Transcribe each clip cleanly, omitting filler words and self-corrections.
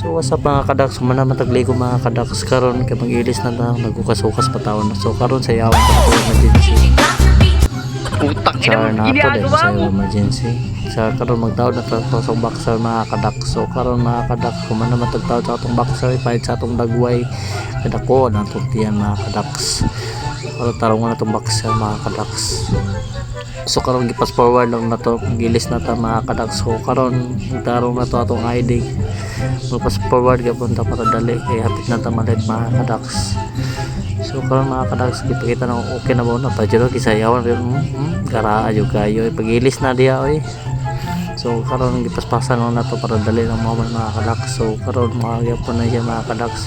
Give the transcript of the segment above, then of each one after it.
So what's up, mga kadaks, mana man tagligo, mga kadaks, karon kay mag-ilis na ta, naghukas-hukas pa taon. So karon sa yawan ko na emergency. Putang ina Char mo, na ato dahil ginagawa sa mo. Emergency. Sa karon magtaod na ta sa boxer, mga kadaks. So karon, mga kadaks, kung man naman tagtaod sa atong boxer, ipahit sa atong dagway. Kadako na atong tiyan, mga kadaks. Karon tarong na atong boxer, mga kadaks. So karon gipas forward lang na to, gilis na ta, mga kadaks. So karon tarong na to atong ID. Magpas forward gapon ta para dali kay hapit na ta malit, mga kadaks. So karon, mga kadaks, gipakita na okay na ba na pa jud kisayawan pero garaa jud kayo pagilis na diya oy. So karon gipaspasan lang nato para dali lang mo, mga kadaks. So karon mga gyapon na siya, mga kadaks.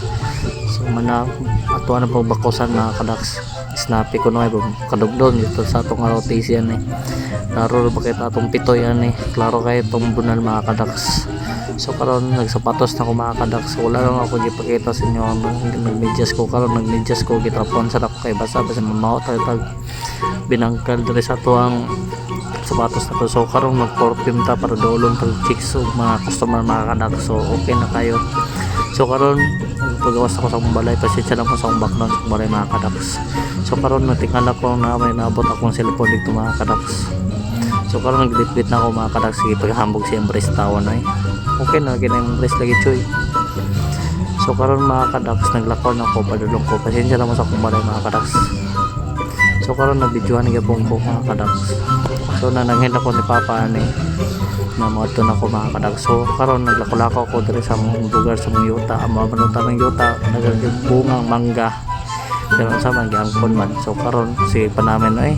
So mana ato na pagbakosan, mga kadaks. Snappy ko na kadugdon dito sa atong rotation eh. Klaro ba kita atong pitoy ani? Klaro kay itong bunal, mga kadaks. So karon nagsapatos na ko, mga kadaks. Wala lang ako gipakita sa inyo ang nagmedyas ko. Karon nagmedyas ko, gitrapon sa ako kay basa basa mamaot tayo tag binangkal diri sa atuang sapatos na to. So karon mag perfume ta para dolon tag chicks ug mga customer, mga kadaks. So okay na kayo. So karon pagawas ako sa akong balay, pasensya lang po sa akong background sa akong balay, mga kadaks. So karon natingala ko na may naabot akong cellphone dito, mga kadaks. So karon naglitbit na ako, mga kadaks, sige paghambog si Embrace tawon ay. Okay na lagi na yung embrace lagi choy. So karon, mga kadaks, naglakaw na ako padulong ko. Pasensya lang mo sa akong balay, mga kadaks. So karon nagbidyohan gyapon ko, mga kadaks. So nananghin ako ni Papa ani na moadto na ko, mga kadaks. So karon naglakaw-lakaw ko diri sa mong lugar sa mong yuta. Amo manuta ng yuta, nagaging bungang mangga. Pero sa man giangkon man. So karon sige pa namin ay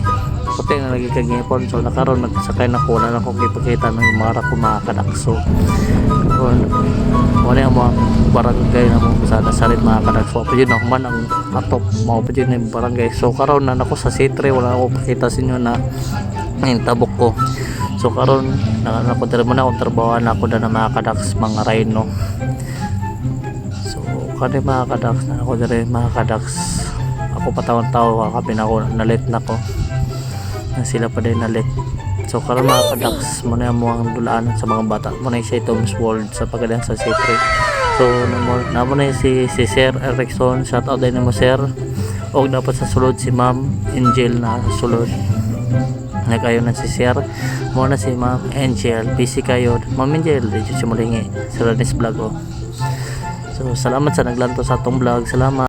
puti na lagi kag ngipon. So nakaron nagsakay na ko, wala na ko gipakita ng mara ko, mga kadaks. So karon wala ang mga barangay na mo sa Nazaret, mga kadaks. So pa yun ako man ang atop mao pa yun yung barangay. So karon na ako sa C3, wala ako pakita sa inyo na yung tabok ko. So karon na ako diri mo na akong trabaho na ako na mga kadaks, mga rhino. So kani, mga kadaks, na ako diri, mga kadaks. Ako patawan tao kakapin ako nalit na ko. Na sila pa din nalit. So karon, mga kadaks, mo na mo ang dulaan sa mga bata. Mo na siya Tom's World sa pagadian sa C3. So namo namo na si si Sir Erickson, shout out din mo, sir. Og dapat sa sulod si Ma'am Angel na sa sulod. Nagayo na si Sir mo na si Ma'am Angel, busy kayo, Ma'am Angel, di jud siya mulingi sa Ranis Vlog oh. So salamat sa naglanto sa atong vlog, salamat.